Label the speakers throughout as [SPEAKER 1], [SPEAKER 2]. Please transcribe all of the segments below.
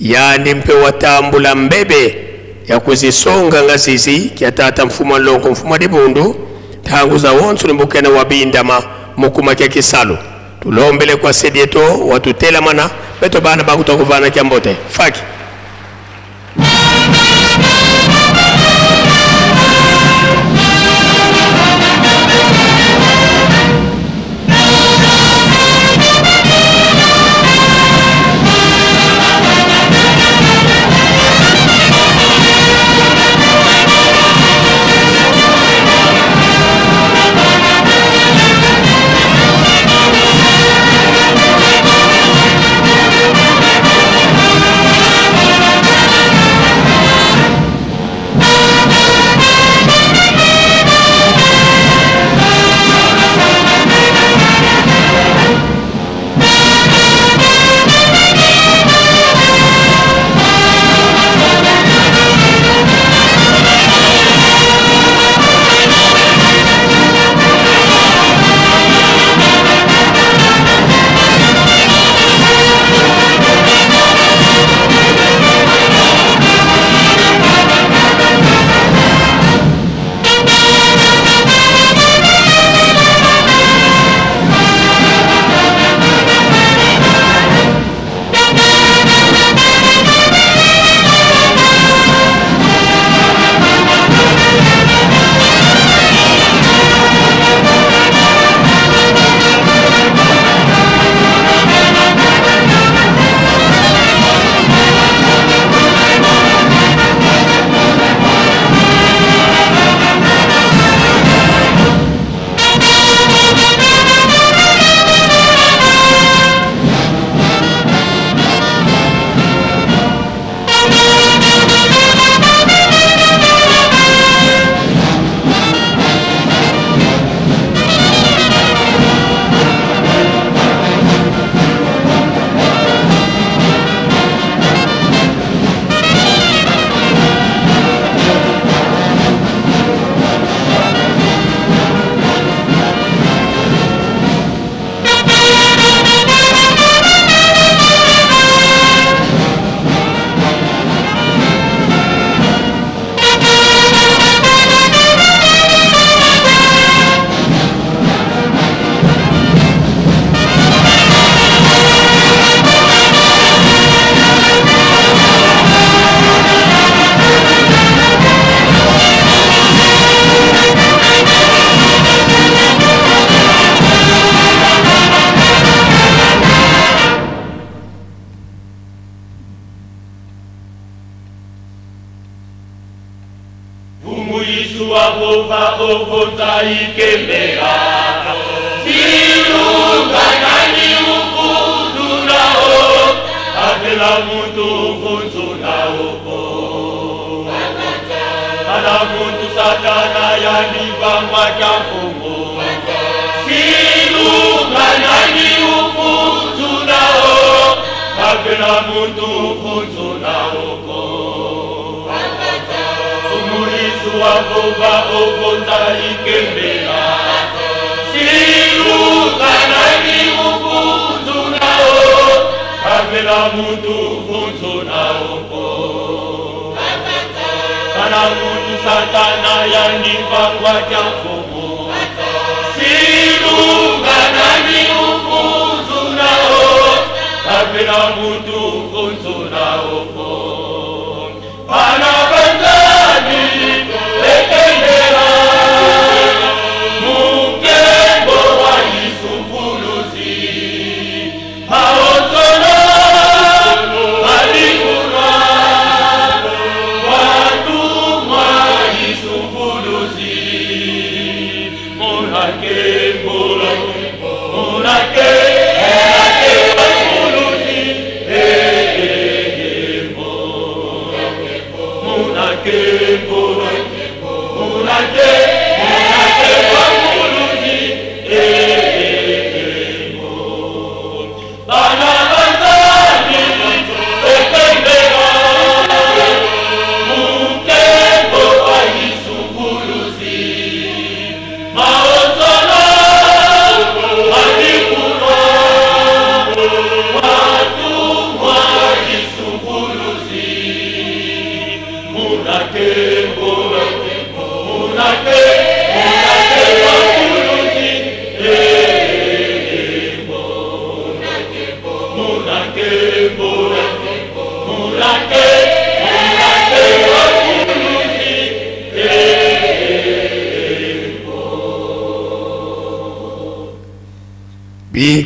[SPEAKER 1] Yani mpe watambula mbebe ya kuzisonga ngazizi kya tata mfumo longo mfumo dibundu tangu za wonsu nimbukena wabindama mukuma kya kisalu tulombele kwa sedieto watutela mana beto bana bakutokovana kyambote faki.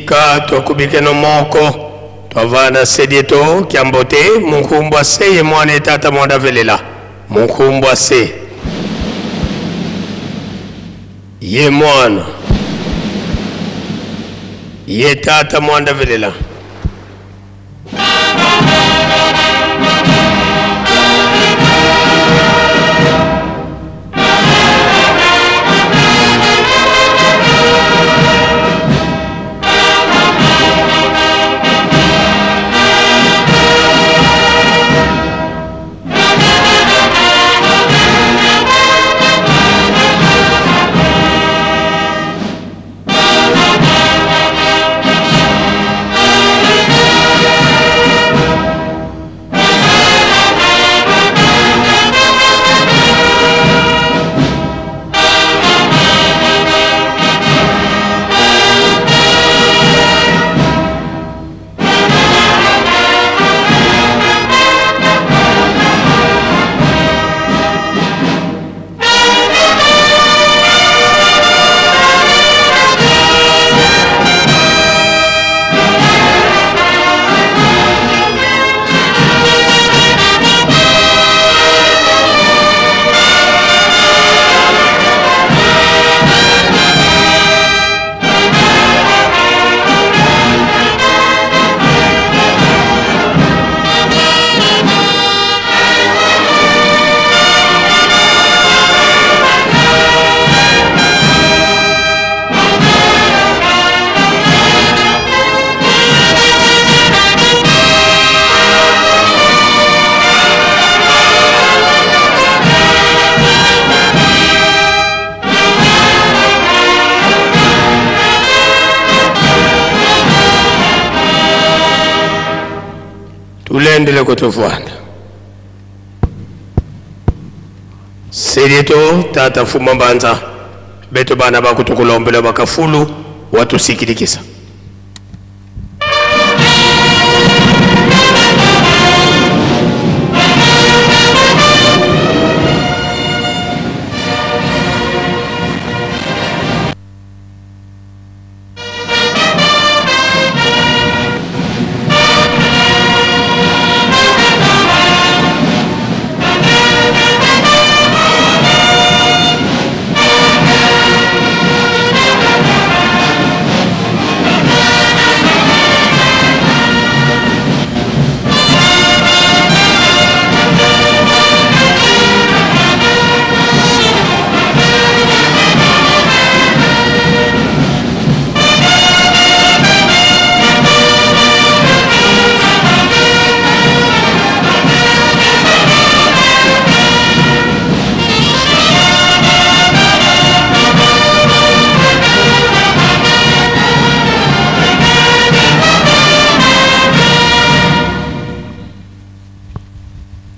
[SPEAKER 1] Tika twakubikeno moko twavanda sedieto kyambote munkumbwa se ye mwana etata mwanda velela munkumbwa se ye mwana ye tata mwanda velela. Tulendele kutufuata Sirito tata fuma mbanza beto bana bakutukulombela bakafulu watusikilikisa.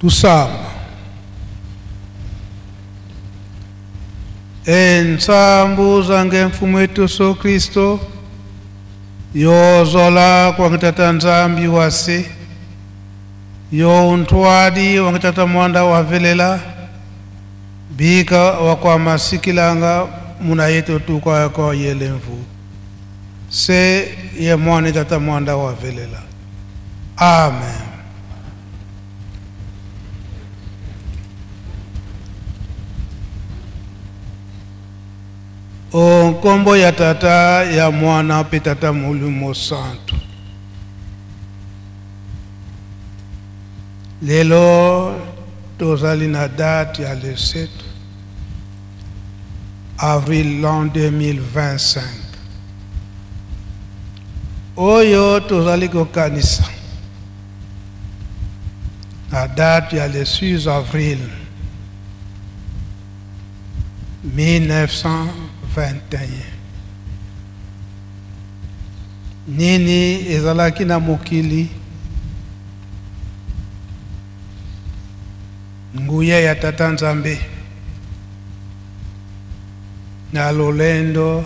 [SPEAKER 2] Tusama ensambu zange mfumo wetu Yesu Kristo yozola kwangitata nzambi wase yo untwadi wangitata mwanda wavelela bika wakwamasikilanga muna yetu tukwa kwa yelemvu se ye mwana tata mwanda wavelela. Amen. O nkombo ya tata ya mwana pe tata Molimo Santu. Lelo tozali na date ya le 7 avril l'an 2025. Oyo tozali kokanisa na date ya le 6 avril 1921. Nini ezalaki na mokili nguya ya tata Nzambe na lolendo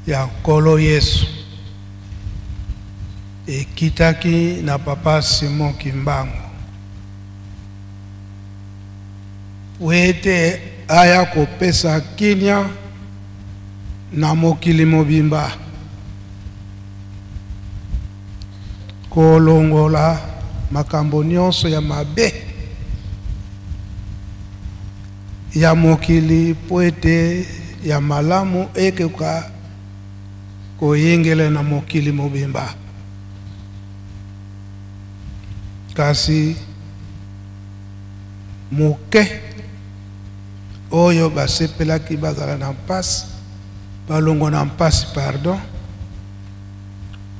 [SPEAKER 2] ya Nkolo Yesu ekitaki na papa Simon Kimbangu po ete aya kopesa kimia na mokili mobimba. Kolongola makambo nyonso ya mabe ya mokili mpo ete ya malamu ekoka koyingela na mokili mobimba. Kasi moke oyo basepelaki bazala na mpasi, balongwa na mpasi, pardon,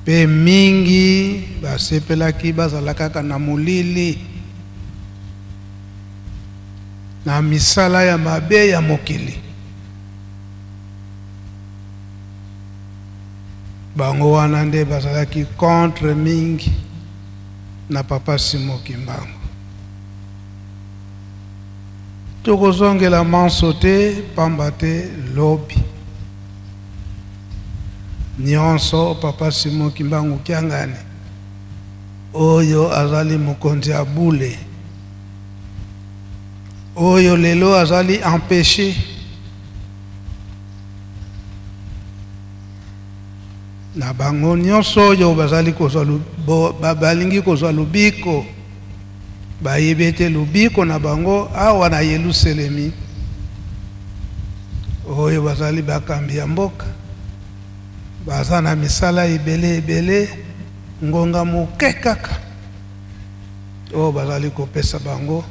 [SPEAKER 2] mpe mingi basepelaki bazala kaka na molili, na misala ya mabe ya mokili. Bango wana nde bazalaki contre mingi na Papa Simon Kimbangu. Tokozongela manso te, pamba te lobi nyonso Papa Simon Kimbangu Kiangani oyo azali mokonzi ya bule, oyo lelo azali empêché na bango nyonso oyo bazali kozwa balingi kozwa lobiko, bayebi ete lobiko na bango awa na Yelusalemi, oyo bazali bakambi ya mboka, baza na misala ebele ebele, ngonga moke kaka oyo bazali kopesa bango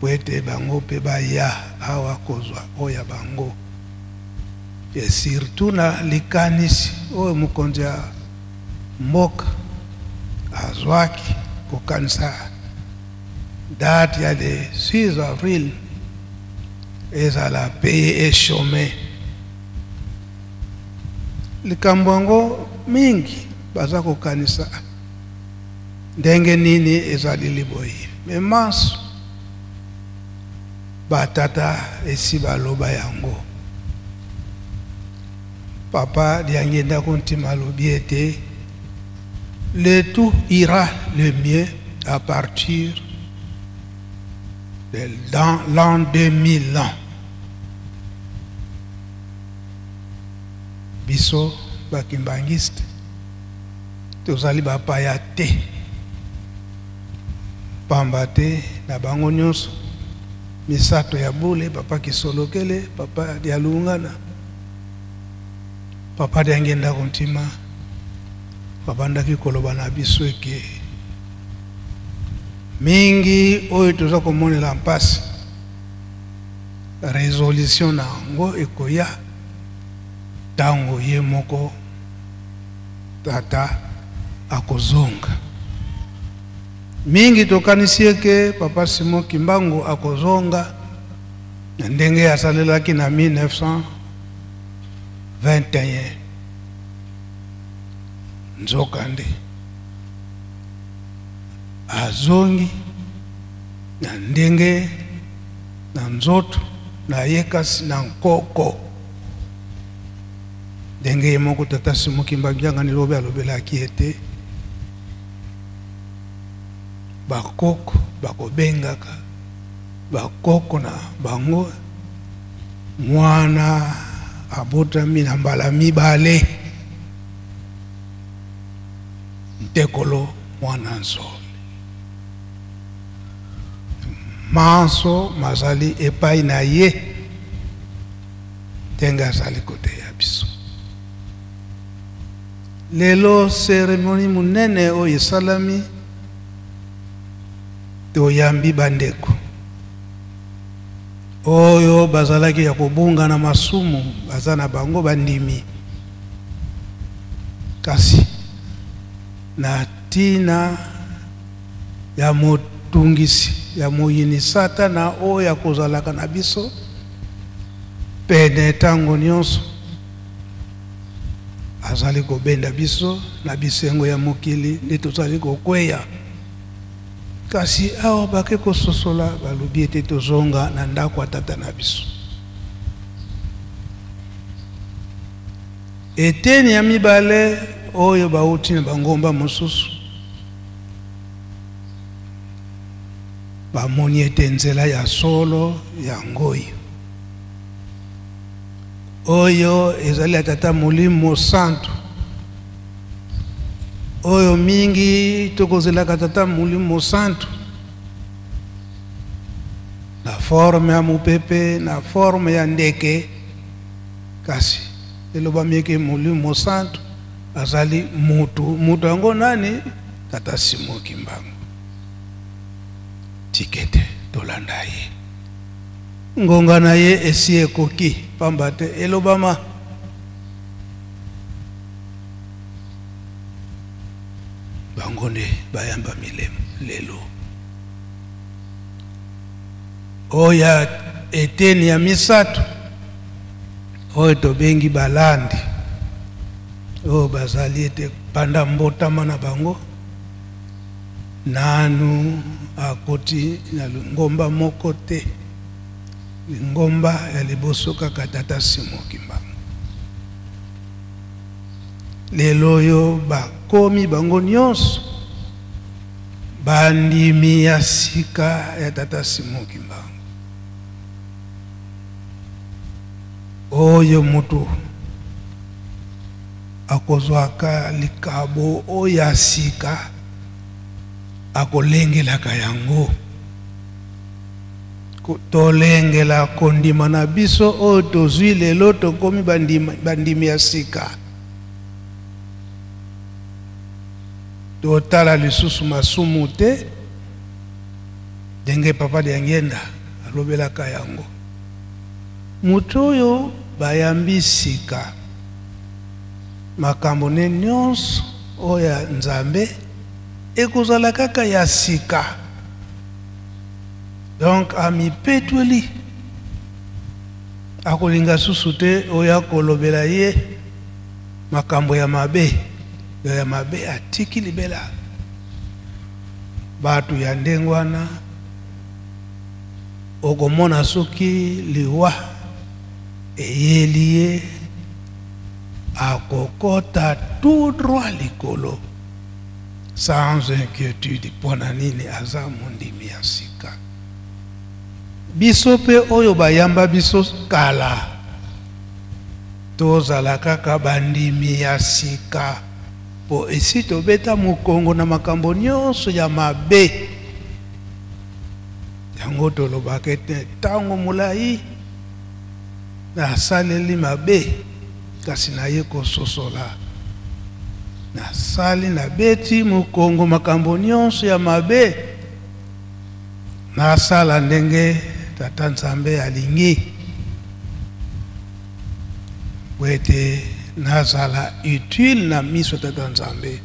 [SPEAKER 2] po ete bango mpe baya awa kozwa oyo ya bango. Et surtout na likanisi oyo mokonzi ya mboka azwaki kokanisa date ya le 6 avril ezala paye et chômé. Likambo yango mingi baza kokanisa ndenge nini ezali liboye, mais manso batata esi baloba yango. Papa Diangienda Kuntima alobi ete le tout ira le mieux à partir de dans l'an 2000 ans. Biso bakimbangiste tozali bapaya te, pamba te na bango nyonso misato ya bule, Papa Kisolokele, Papa Dialungana, Papa Diangienda Kuntima, babandaki koloba na biso eke mingi oyo toza komonela mpasi, résolution na yango ekoya ntango ye moko tata akozonga. Mingi tokanisi eke Papa Simon Kimbangu akozonga na ndenge asalelaki na 1921. Nzokande azongi na ndenge na nzoto na ye kasi na nkoko, ndenge ye moko tata Simon Kimbangu Kiangani lobi alobelaki ete bakoko bakobengaka bakoko na bango mwana abotami na mbala mibale, ntekolo mwana nzole. Manso mazali epai na ye ndenge azali koteya biso. Lelo cérémonie monene oyo esalami, toyambi bandeko oyo bazalaki ya kobunga na masumu, baza na bango bandimi, kasi na tina ya motungisi ya moyini Satana oyo akozalaka na biso pene ntango nyonso, azali kobenda biso na bisengo ya mokili nde tozali kokweya. Kasi awa bake kososola, balobi ete tozonga na ndako ya tata na biso. Eteni ya mibale oyo bauti na bangomba mosusu bamoni ete nzela ya solo yango oyo, oyo ezali ya tata Molimo Santu, Oyo mingi tokozelaka Tata Molimo Mosantu na forme ya mopepe, na forme ya ndeke, kasi elobami eke Molimo Mosantu azali mutu. Mutu yango nani? Tata Simon Kimbangu. Tikete tolanda ye, ngonga na ye esi ekoki, pamba te elobama bango nde bayamba milemo lelo. Oyo ya eteni ya misato oyo tobengi balandi, oyo bazali ete banda mbotama na bango nanu akoti na lingomba moko te, lingomba ya liboso kaka Tata Simon Kimbangu. Lelo oyo bakomi bango nyonso bandimi ya sika ya Tata Simon Kimbangu. Oyo moto akozwaka likabo oyo ya sika akolengelaka yango. Tolengela kondima na biso oyo tozwi lelo, tokomi bandimi ya sika. Totala lisusu masumu te, ndenge Papa Diangienda alobelaka yango. Moto oyo bayambi sika, makambo ne nyonso oyo ya Nzambe ekozala kaka ya sika. Donc amipetweli, akolinga susu te oyo akolobela ye makambo ya mabe, ya mabe atiki libela. Bato ya ndenge wana okomona soki liwa eyeli ye akokota tout droit likolo sans inquiétude. Mpona nini? Aza mondimi ya sika. Biso mpe oyo bayamba biso kala tozala kaka bandimi ya sika, po esi tobeta mokongo na makambo nyonso ya mabe. Yango tolobaka ete ntango molai nasaleli mabe, kasi naye kososola, nasali nabeti mokongo makambo nyonso ya mabe, nasala ndenge Tata Nzambe alingi, po ete nazala utile na miso ya Tata Nzambe.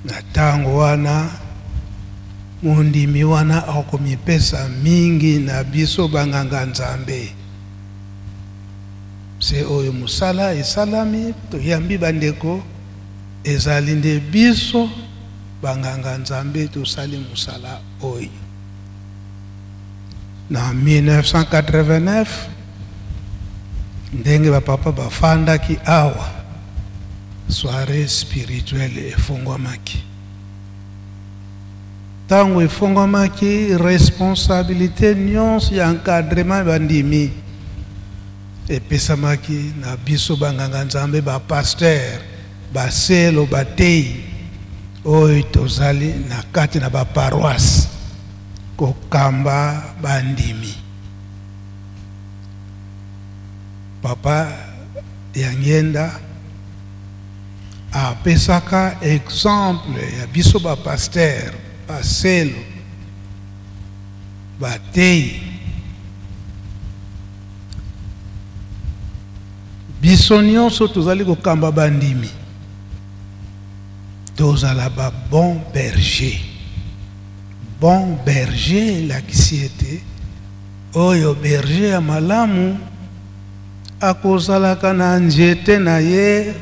[SPEAKER 2] Na ntango wana mondimi wana akomipesa mingi na biso banganga Nzambe. Se oyo mosala esalami, toyambi bandeko, ezali nde biso banganga Nzambe tosali mosala oyo. Na 1989 ndenge bapapa bafandaki awa, soirée spirituelle efongwamaki. Ntango efongwamaki, responsabilité nyonso ya encadrement bandimi epesamaki na biso banganga Nzambe, ba pasteur, baselo, bateyi oyo tozali na kati na ba paroisse kokamba bandimi. Papa Diangienda apesaka exemple ya biso ba pasteur, baselo, bateyi. Biso nyonso tozali kokamba bandimi, tozala ba bon berger. Bon berger elakisi ete oyo berger ya malamu akozalaka na nzete na ye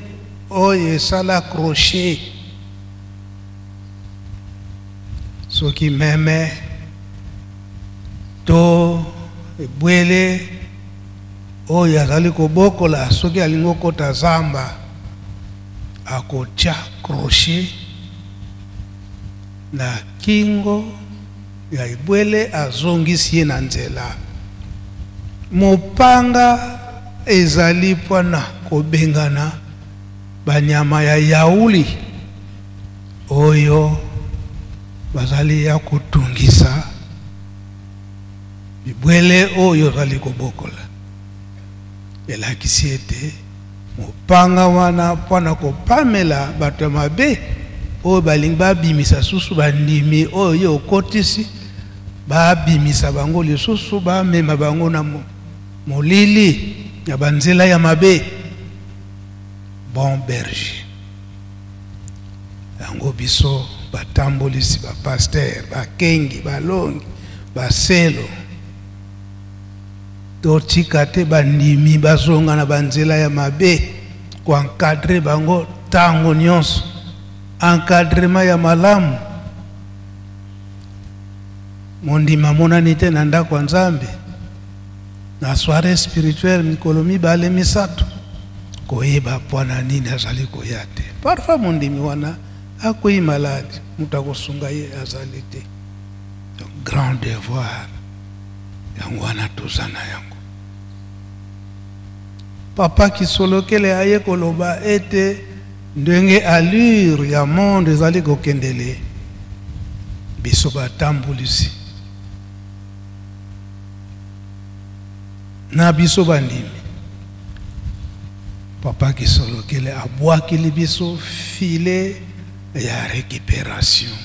[SPEAKER 2] oyo esala crochet. Soki meme to ebwele oyo azali kobokola, soki alingi okota zamba, akotia crochet na kingo ya ebwele, azongisi ye na nzela. Mopanga ezali mpona kobengana banyama ya yauli oyo bazali ya kotungisa bibwele oyo ozali kobokola. Elakisi ete mopanga wana mpo na kopamela bato ya mabe oyo balingi babimisa susu bandimi oyo ye okotisi, babimisa bango lisusu, bamema bango na molili ya banzela ya mabe. Bon berger. Yango biso batambolisi, bapaster, bakengi, balongi, baselo, totika te bandimi bazonga na banzela ya mabe, koencadre bango ntango nyonso, encadrement ya malamu. Mondimi amonani te na ndako ya Nzambe na soirée spirituelle mikolo mibale misato, koyeba mpona nini azali koya te. Parfois mondimi wana akwei maladi, moto akosunga ye azali te. Donc grand devoir yango wana toza na yango. Papa Kisolokele aye koloba ete ndenge allure ya monde ezali kokendele, biso batambulisi na biso bandimi, Papa Kisolokele abwakili biso filet ya récupération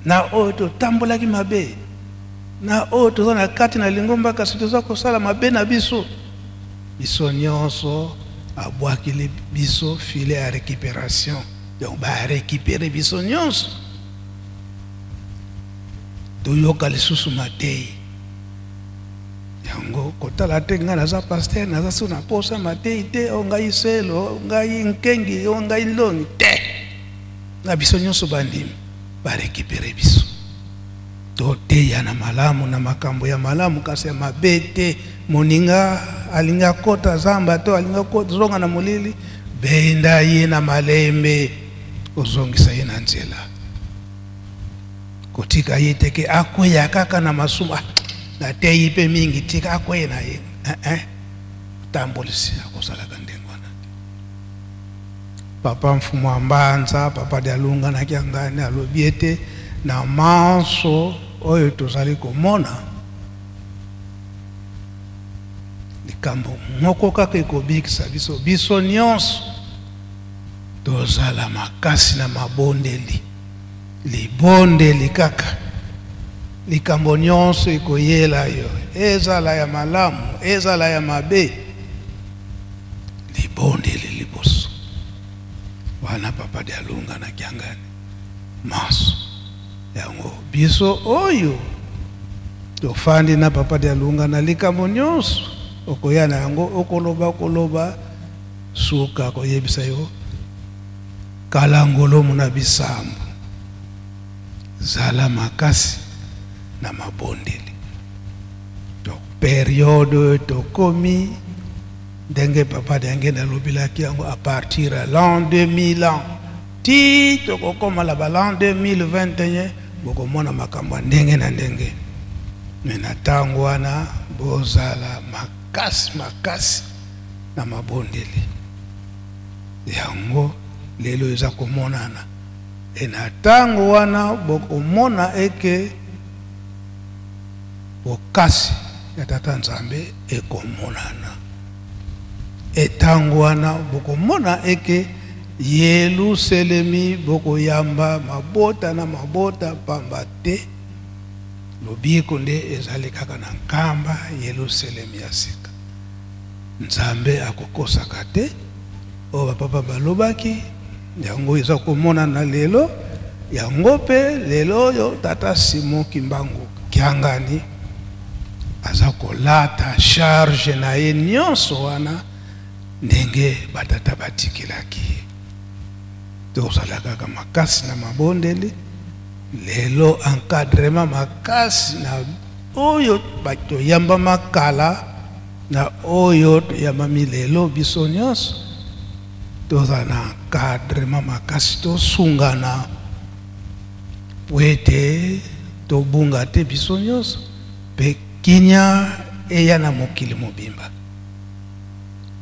[SPEAKER 2] na oyo totambolaki mabe, na oyo toza na kati na lingomba kasi toza kosala mabe na biso. Biso nyonso abwakili biso filet ya récupération, donc barécupere biso nyonso. Toyoka lisusu matei yango, kotala te ngai naza pasteur, naza so na posa matei te, o ngai selo, o ngai nkengi, o ngai nlongi te. Na biso nyonso bandimi barécupere biso, toteya na malamu, na makambo ya malamu, kasi ya mabe te. Moninga alingi akota zamba to alingi akozonga na molili, benda ye na malembe, ozongisa ye na nzela. Kotika ye te ke akweya kaka na masumu. Ah, nateyi mpe mingi, tika akweya na ye. Eh, tambolisi akosalaka ndenge wana te. Papa Mfumu ya Mbanza, Papa Dialunga na Kiangani alobi ete na manso oyo tozali komona, likambo moko kaka ekobikisa biso, biso nyonso tozala makasi na mabondeli. Libondeli kaka, likambo nyonso ekoyela yo, ezala ya malamu, ezala ya mabe, libondeli liboso. Wana Papa Dialunga na Kiangani manso yango biso oyo tofandi na Papa Dialunga na likambo nyonso okoya na yango, okoloba okoloba, suka koyebisa yo kala ngolomu na bisambo, zala makasi na mabondeli. Donc période oyo tokomi, ndenge Papa Diangenda alobelaki yango, à partir ya l'an 2000 ans ti tokokóma la ba l'an 2021, bokomona makambo ya ndenge na ndenge. Me na ntango wana bozala makasi makasi na mabondeli. Yango lelo eza komonana, e na ntango wana bokomona eke bokasi ya Tata Nzambe ekomonana. Etango wana bokomona eke Yelusalemi bokoyamba mabota na mabota, pamba te lobiko nde ezali kaka na nkamba Yelusalemi ya sika. Nzambe akokosaka te. Oyo bapapa balobaki yango eza komonana lelo. Yango mpe lelo oyo Tata Simon Kimbangu Kiangani aza kolata charge na ye nyonso wana ndenge batata batikelaki ye. Tozala kaka makasi na mabondeli. Lelo encadrement makasi na oyo toyambama kala na oyo toyambami lelo, biso nyonso tozala na encadrement makasi, tosungana po ete tobunga te biso nyonso, mpe kinya eya na mokili mobimba.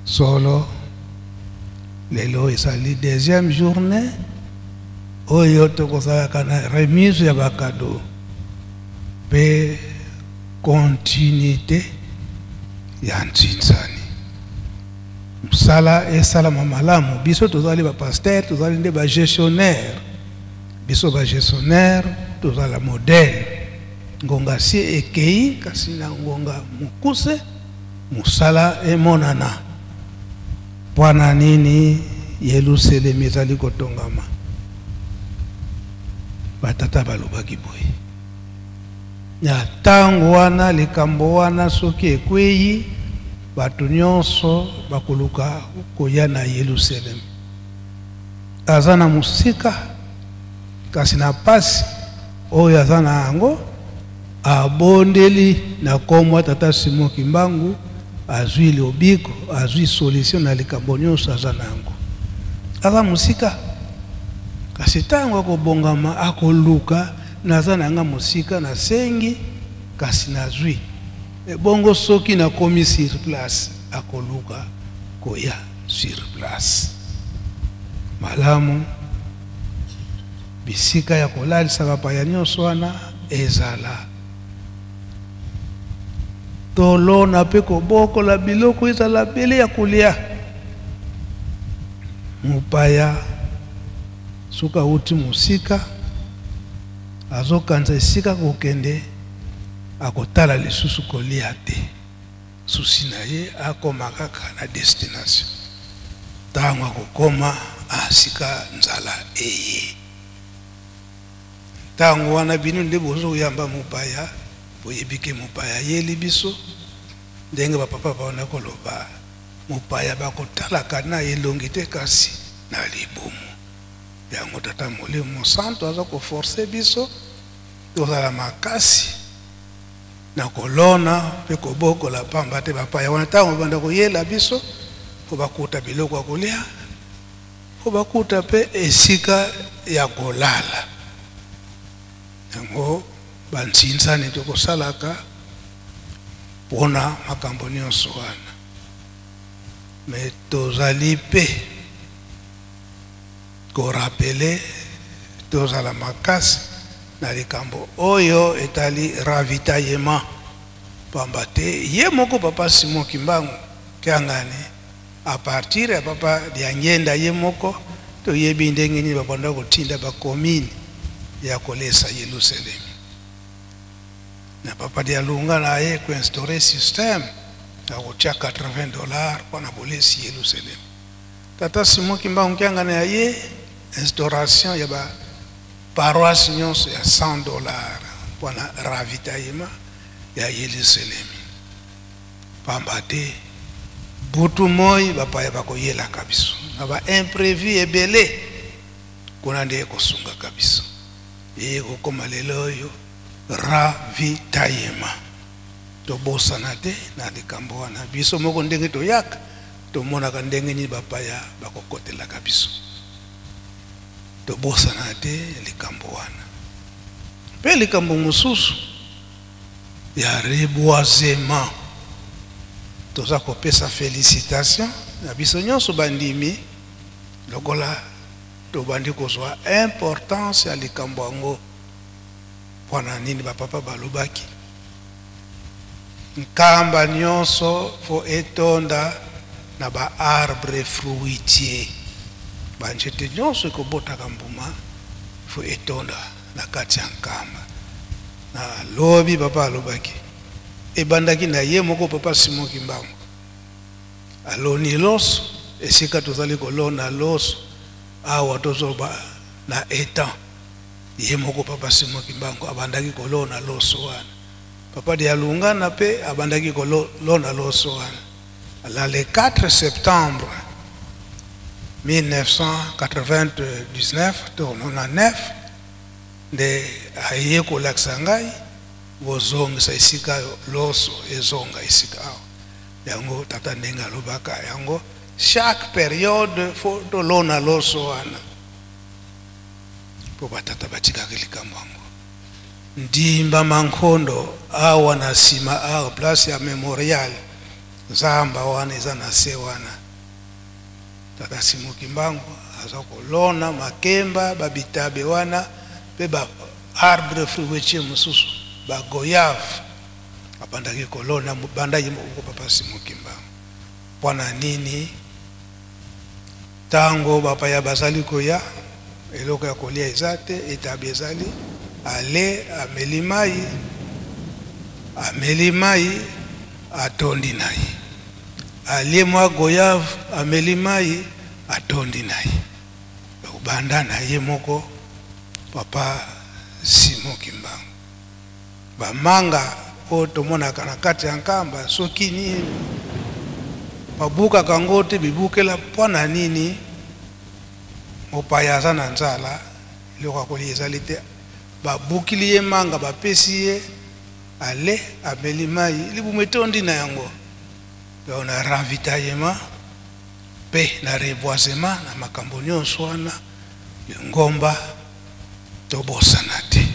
[SPEAKER 2] Solo. Lelo ezali deuxième journée oyo tokozalaka na remise ya ba cadeaux mpe continuité ya ntinzani. Mosala esalama malamu. Biso tozali ba pasteur, tozali nde ba gestionnaire. Biso ba gestionnaire tozala modèle. Ngonga si ekei, kasi na ngonga mokuse mosala emonana. Mpo na nini Yelusalemi ezali kotongama? Batata balobaki boye na ntango wana, likambo wana soki ekweyi, bato nyonso bakoluka koya na Yelusalemi. Aza na mosika, kasi na pasi oyo aza na yango, abondeli na kombo ya Tata Simon Kimbangu, azwi lobiko, azwi solution na likambo nyonso aza na yango. Aza mosika, kasi ntango akobongama, akoluka, naza na nga mosika, nasengi, kasi nazwi. Ebongo soki nakomi sur place, akoluka koya sur place. Malamu bisika ya kolalisa bapaya nyonso wana ezala. Tolona mpe kobokola biloko ezala bele ya kolia. Mopaya soki awuti mosika, azokanisa esika kokende, akotala lisusu kolia te. Souci na ye akoma kaka na destination. Tango akokoma, ah sika nzala eye. Tango wana bino nde bozoyamba mopaya, boyebi ke mopaya ayeli biso, ndenge ba papa baona koloba, mopaya bakotalaka na elongi te kasi na libumu. Yango Tata Molimo Mosantu aza ko forcer biso tozala makasi na kolona mpe kobokola, pamba te bapaya wana ntango babanda koyela biso mpo bakuta biloko ya kolia, mpo bakuta mpe esika ya kolala. Yango bansinzani tokosalaka mpona makambo nyonso wana, me tozali mpe korapele tozala makasi na likambo oyo etali ravitaillement, pamba te ye moko Papa Simon Kimbangu Kiangani, à partir ya Papa Diangienda ye moko, toyebi ndenge nini babanda kotinda ba commune ya kolesa Yelusalemi. Na Papa Dialunga na ye koinstaurer système ya kotia 80 dollars mpona bolesi Yelusalemi. Tata Simon Kimbangu Kiangani ya ye instauration ya ba paroisse nyonso ya 100 dollars mpona ravitaillement ya Yelusalemi, pamba te butu moi bapaya bakoyelaka biso na ba imprévu ebele, kuna nde ekosungaka biso. Eye kokoma lelo oyo ravitaillement, tobosana te na likambo wana. Biso moko ndenge toyaka, tomonaka ndenge nini bapaya bakokotelaka biso, tobosana te likambo wana. Mpe likambo mosusu ya reboisement, toza kopesa félicitation na biso nyonso bandimi, lokola tobandi kozwa importance ya likambo yango. Mpona nini bapapa balobaki nkamba nyonso fo etonda na ba arbre fruitier, banzete nyonso ekobotaka mbuma fo etonda na kati ya nkamba. Na lobi papa alobaki, ebandaki na ye moko Papa Simon Kimbangu aloni loso esika tozali kolona loso awa, tozoloba na étang. Ye moko Papa Simon Kimbangu abandaki kolona loso wana. Papa Dialungana mpe abandaki kolona loso wana. La le 4 septembre 1999 to 99 nde aye kolakisa ngai bozongisa esika loso ezonga esika awa. Yango tata ndenge alobaka yango, chaque période fo tolona loso wana, mpo batata batikaka likambo yango. Ndimba Mankondo awa na nsima awa, place ya memorial, zamba wana eza na se wana. Tata Simon Kimbangu aza kolona makemba ba bitabe wana pe ba arbre fruitier mosusu ba goyave abandaki kolona banda ye moko papa Simon Kimbangu. Mpo na nini? Tango bapaya bazali koya, eloko ya kolia eza te, etabe ezali, ale ameli mayi, ameli mayi atondi na ye, alie mwa goyave, ameli mayi atondi na ye. Donc banda na ye moko papa Simon Kimbangu. Ba manga oyo tomonaka na kati ya Nkamba soki nini babukaka yango te bibukela mpo na nini? Mopaya aza na nzala, eloko ya kolia ezali te, babukili ye manga bapesi ye ale ameli mayi libumu etondi na yango. Donc na ravitaillement mpe na reboisement na makambo nionso wana lingomba tobosana te.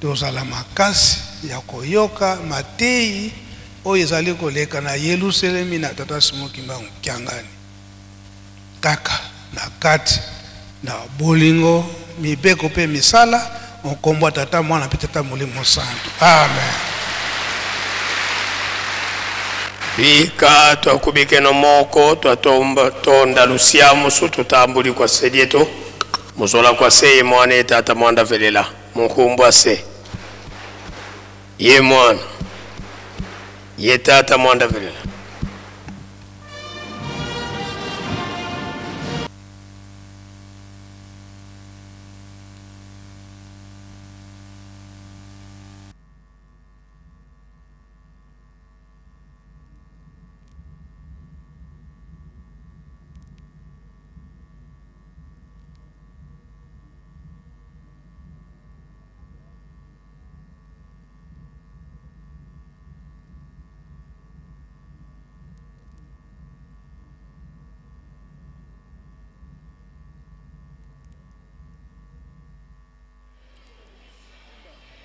[SPEAKER 2] Tozala makasi ya koyoka mateyi oyo ezali koleka na Yeluselemi na Tata Simon Kimbangu Kiangani, kaka na kati na bolingo, mibeko mpe misala, o nkombo ya Tata, Mwana mpe Tata Molimo Santu. Amen.
[SPEAKER 1] Bika twakubikeno moko twatomba tonda lusiamusu tutambuli kwa sedieto Muzola kwa se ye mwana ye tata mwanda velela munkumbwa se ye mwana ye tata mwanda velela.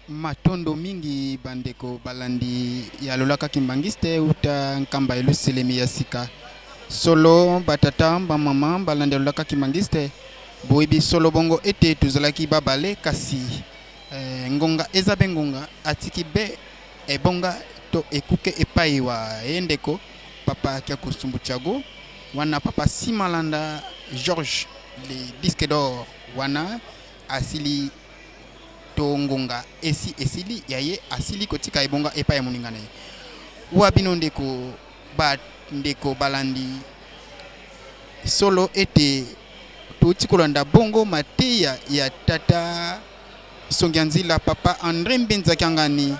[SPEAKER 3] Matondo mingi bandeko balandi ya Lolaka Kimbanguiste uta Nkamba Yelusalemi ya sika. Solo batata bamama balandi ya Lolaka Kimbanguiste, boyebi solo bongo ete tozalaki babale, kasi eh, ngonga eza be ngonga atiki be ebonga to ekuke epai wa ye ndeko papa Kiakusumbu Thiago wana papa Simalanda Georges le disque d'or wana asili to ngonga esi esili ya ye asili kotika ebonga epai ya moninga na ye. Wa bino ndeko ba ndeko balandi solo ete touti kolanda bongo mateya ya tata Songianzila papa Andre Mbenza Kiangani.